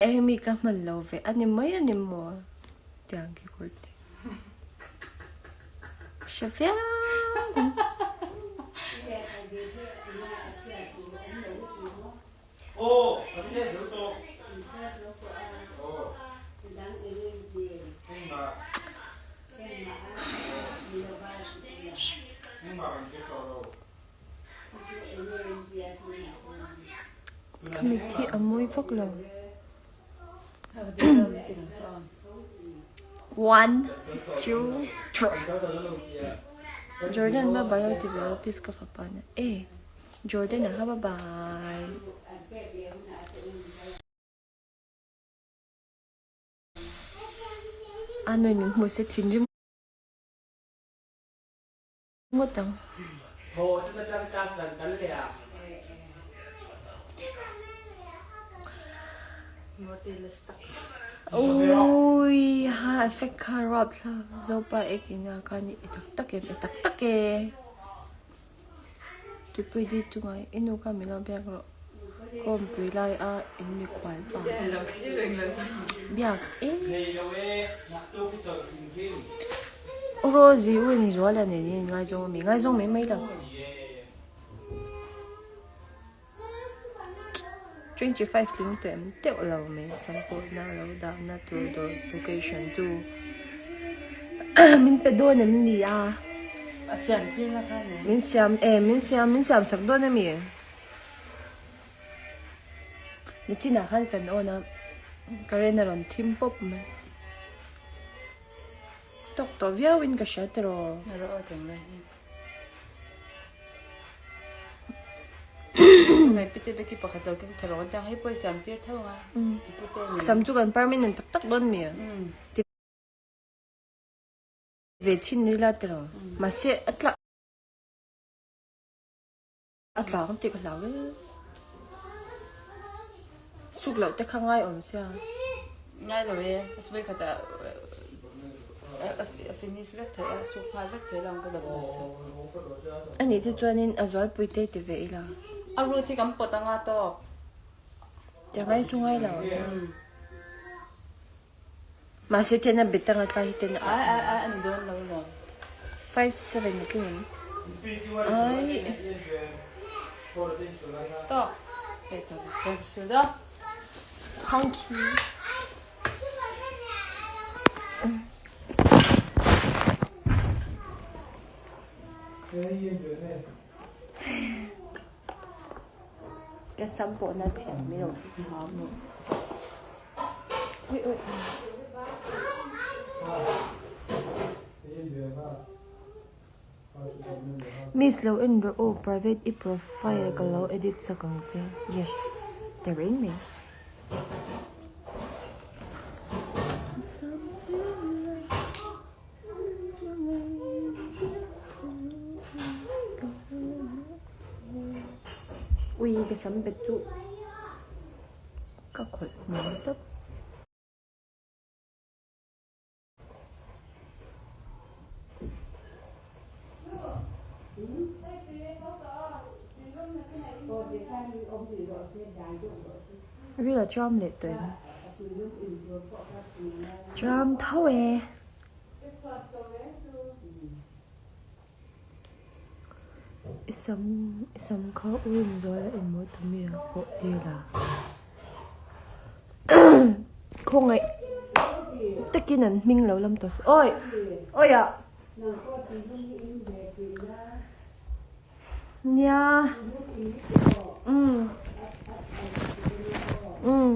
Eng mi ka hman lo ve a ni mai a ni maw? Tiang ki kawr te. Hre viau. Ka mit hi a mawi vak lo. One, two, three. Jordan bye bye ti ve please ka fapa na e Jordan a kha bye bye. A nui min hmu se thinrim ngawt ang. Ui ha effect kha ruap thla zopa ekina kha ni i tak tak em i tak tak e Tuipui di chunga i nu kha min lo biak rawh khawmpui lai a in mikhual pa biak e U Rosie u inzuala nen in ngaizawng ami ngaizawng mai mai lo 25 tling tawh em teuh lo mai sampawhna lo dahna tur dawr location chu min pe dawn em ni a A siam tir na kha ni. Min siam e min siam min siam sak dawn ami nichinah khan kan awn a current a rawn thim pawp mai tawk tawh viau in ka hria tiraw. Rawh aw teng lai hi. Ngai pite beki pakhat lo kin tharong atang hei pawh i siam tir tho nga i pute ni. Sam chu kan permanent tak tak dawn mi ti ve chin ni la tiraw mahse a tla a tla ang tih ka hlau e suk loh te kha ngai awm sia. Ngai lo e a sawi khat ah a finish vek theih a suk nghal vek theih lo ang ka dam lo sa. A nih te chuanin a zualpui te ti ve ila. A root hi kan pawt anga tawk. Ti ngai chu ngai lo ania. Mahse tian a bet anga tlai hi ten a. Ai ai ai a ni dawn lo lo. 57 a tling em? Ai. Tawk. Hei tawk. Cancel da. Thank you. Ka sam pawh na thiam mai lo Ui ui. Miss lo en rawh aw private i profile ka lo edit chak ang che yes ta reng mai. Ui ka sam bet chu ka khawlh hmel tawp. Ril a tram leh tawh em? Tram tho e. I sam i sam kha u inzual a engmaw tumi a pawh tir a. Khawngaih takin an hming lo lam tawh suh. Awi! Awi ah! Nia. Umm. Umm.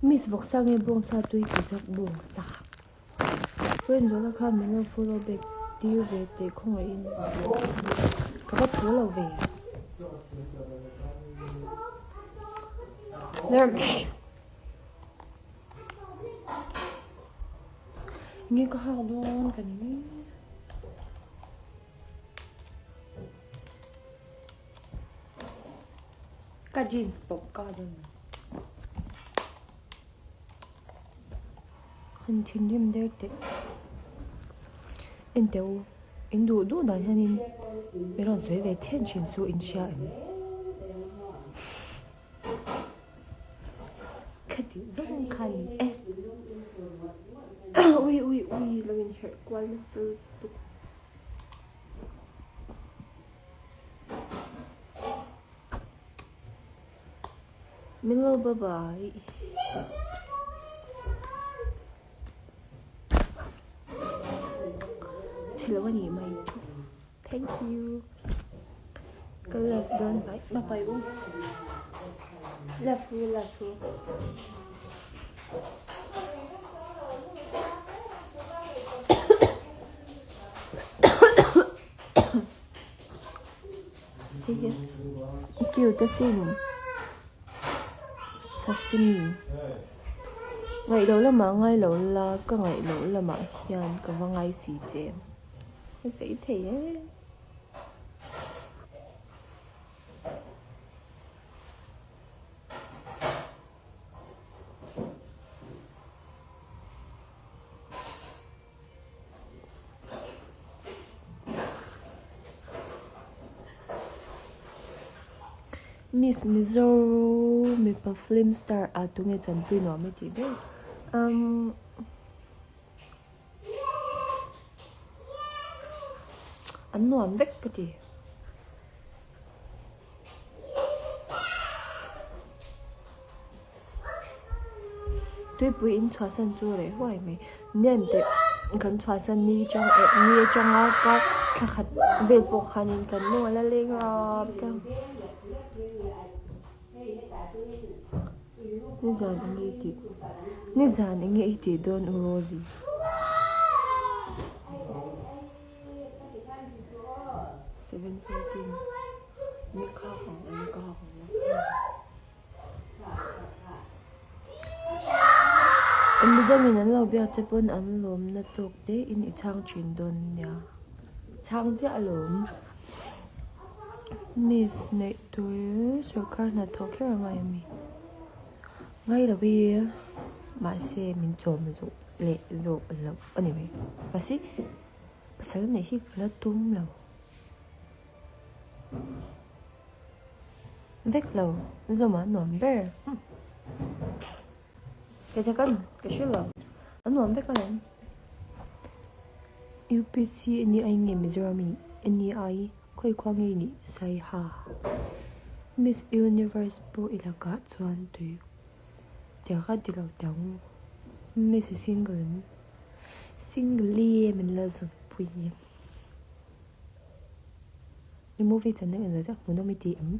Miss vawksa nge bawngsa tui ti zawk bawngsa. Friend zawhna kha min lo follow back tir ve teh khawngaihin ka va thu lo ve. Nge ka hak dawn ka ni. Ka jeans pawp ka dawn. Han thinrim der teh. En teh u, in duh duh dan hianin min rawn sawi ve thian thin chu in hria em? Ka tih zawng kha a ni e. Ui ui ui lo inherh kual nasa lutuk. Min lo bye bye. Chhelo a nih mai chu. Thank you. Ka love dawn bai bye bye u. Love you love you. Hei hi cute asin sashimi ngaih loh lamah ngai lo la ka ngaih loh lamah hian ka va ngai si che ka zei thei e. Miss Mizo mipa film star ah tunge chanpui nuam i tih ber? Umm an nuam vek ka ti. Tuipui in chhuahsan chu reh huai mai. Nen teh kan chhuahsan ni chang eh ni atanga ka thla khat vel pawh khanin kan lung a la leng rap tlang. Nizan enge i tih nizan enge i tih dawn u Rosie. 7:14 Ni kha ang ni kha ang. Midangin an lo biak che pawn an lawmna tawk te in i chhang thin dawn nia. Chhang chiah alawm. Miss neih tur sorkar hnathawh kher a ngai ami? Ngai lo i mahse min chawm zawh leh zawh loh a ni mai. Mahse pasal neih hi ka la tum lo. Vek lo zawm a nuam ber kei chu kan ka hre lo a nuam vek alawm U_P_C a ni ai nge Mizoram in a ni ai khawi khua nge nih Saiha Miss Universe pawh i lakah chuan tui tiang kha ti lo tang Miss single em single e min la zawtpui. I movie chan na en zah hmuhnawm i ti em?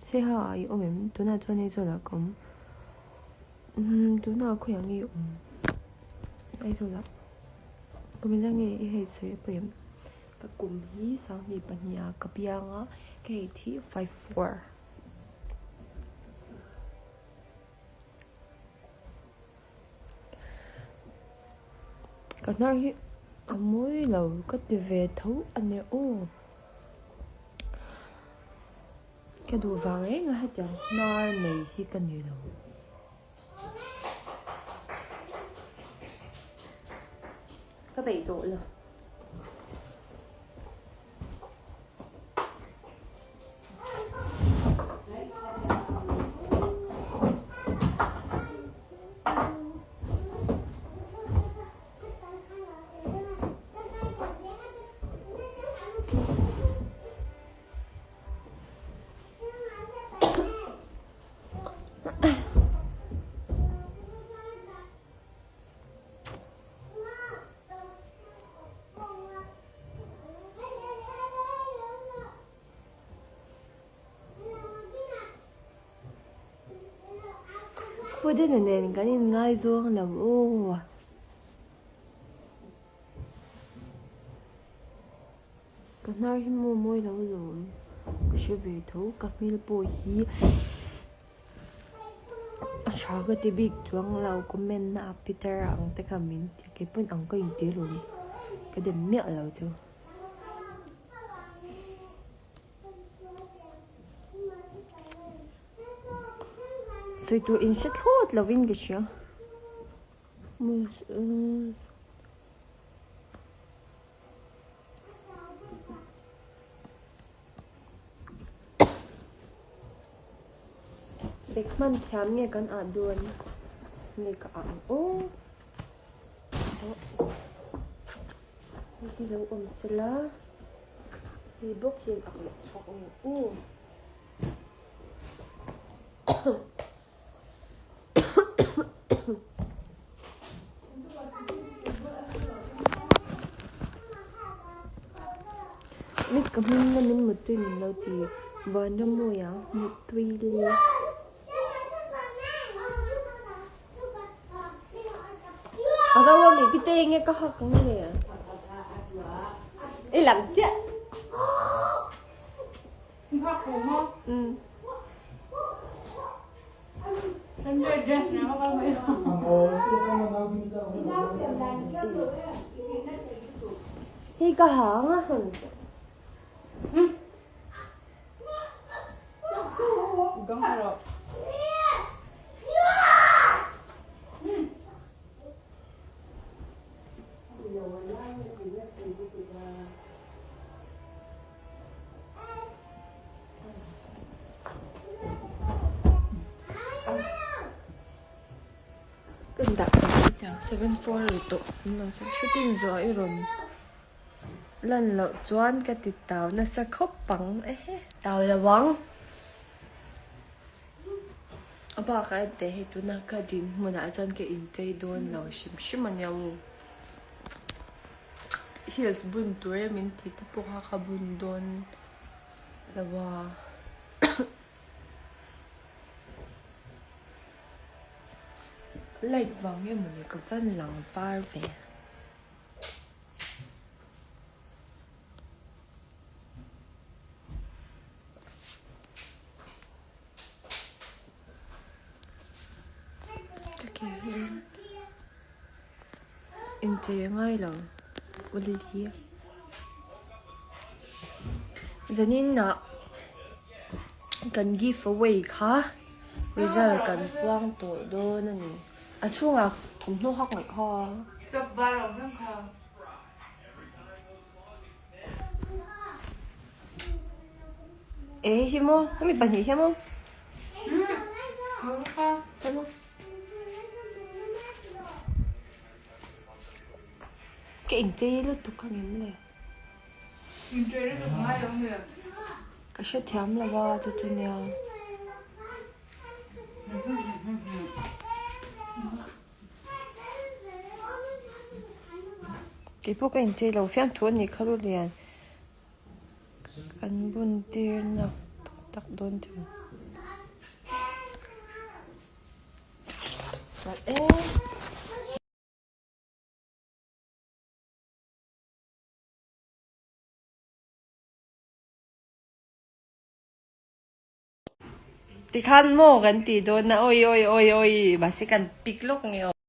Seha ah i awm em? Tunah chuan Aizawl ah ka awm. Umm tunah khawiah nge i awm? Aizawl ah. Kum engzah nge i height sawi a pawi em? Ka kum hi sanghnih pahnih ah ka piang a, ka height hi 54. Ka hnar hi a mawi lo ka ti ve tho a nia aw. Ka duh vang reng a hetiang hnar nei hi ka ni lo. Ka beih tawh lo. Pudina nen kan inngaizawng lo aw. Ka hnar hi maw mawi lo lawm ka hre ve tho ka hmel pawh hi a Tha ka ti bik chuang lo comment na a Peter a ang te kha min ti kei pawn ang ka inti alawm ka dem miah lo chu. Sawi tur in hre thlawt lovin ka hria. Bag hman thiam nge kan ah dawn nge ka ah ang aw hei hi lo awm sela hei bawk hian ak leh chhuak ang u. Miss ka hming na min muttui min lo ti Vanramawia muttui le. A ro a mi pite nge ka hak ang le. I lang chiah. Hei ka hang a han. Kan dah hetiang 74 ri tawh an lo sawi shooting zawh i rawn lan loh chuan ka ti tau nasa khawp ang ehe tau lo ang a bakah enteh hei tuna ka dinhmunah chuan ka inchei dawn lo hrim hrim a nia aw. Heels bun tur e min tih te pawh kha ka bun dawn lo a. Light vang nge mawni ka van lang var ve. Ka ke hi. Inchei a ngai lo Uli Zanin ah kan give away kha result kan puang tawh dawn a ni. A chhungah thawmhnaw hak ngaih kha. E hi maw hemi pahnih hi maw. He maw. Ka inchei lutuk ang em le? Inchei lutuk ngai lo nge? Ka hrethiam lo a chu chu nia. Keipawh ka inchei lo fiamthu a nih kha lu lian. Kan bun tir nak tak tak dawn chu. Sual em. Tikhan maw kan tih dawn a awi awi awi awi mahse kan pick lawk nge aw.